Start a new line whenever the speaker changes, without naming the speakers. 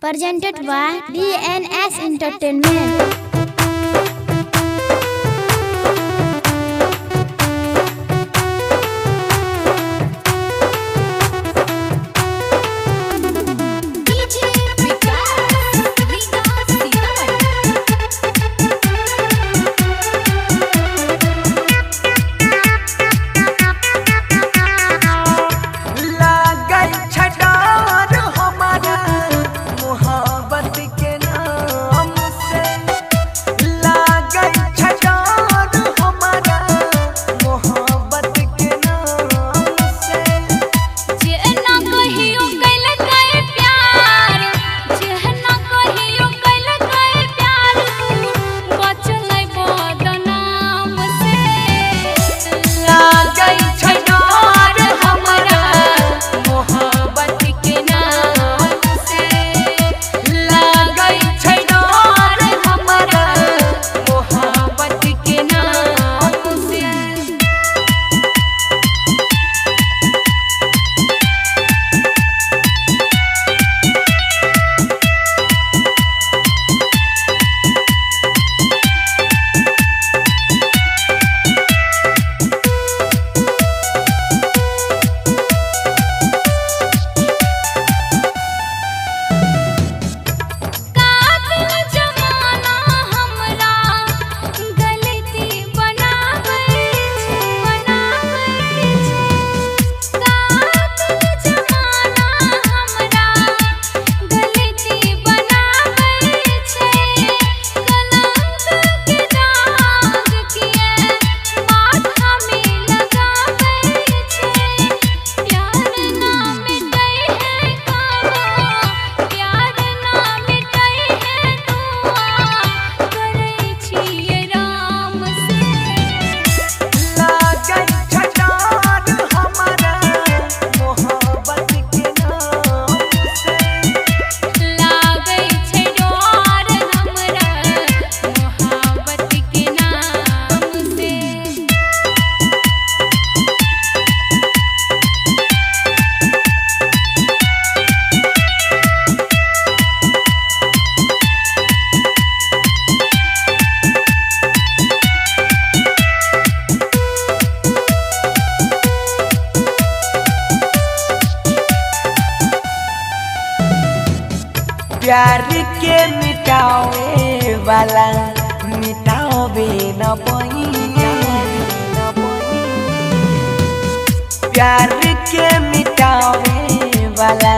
Presented by DNS Entertainment.
DJ Vikas Riga Sitamarhi.
लागल छटार हमारा मोहब्बत के नाम से। लागल छटार हमारा मोहब्बत के नाम से।
जेहना कहियो कैलकै प्यार, जेहना कहियो कैलकै प्यार, बचलै बदनाम से।
लागल छटार हमारा मोहब्बत के नाम से। लागल छटार हमारा मोहब्बत के नाम से।
कातिल जमाना हमरा गलती बनाबै छै, बनाबै छै। कातिल जमाना हमरा गलती बनाबै छै। कलंक के दाग किए माथा में लगाबै छै। प्यार ना मिटै है काबो, प्यार ना मिटै है दुआ, करै छियै राम से।
लागल छटार हमारा मोहब्बत के नाम से।
लागै छै डर हमरा मोहब्बत के नाम से।
प्यार के मिटावे वाला मिटावे न पई। प्यार के मिटावे वाला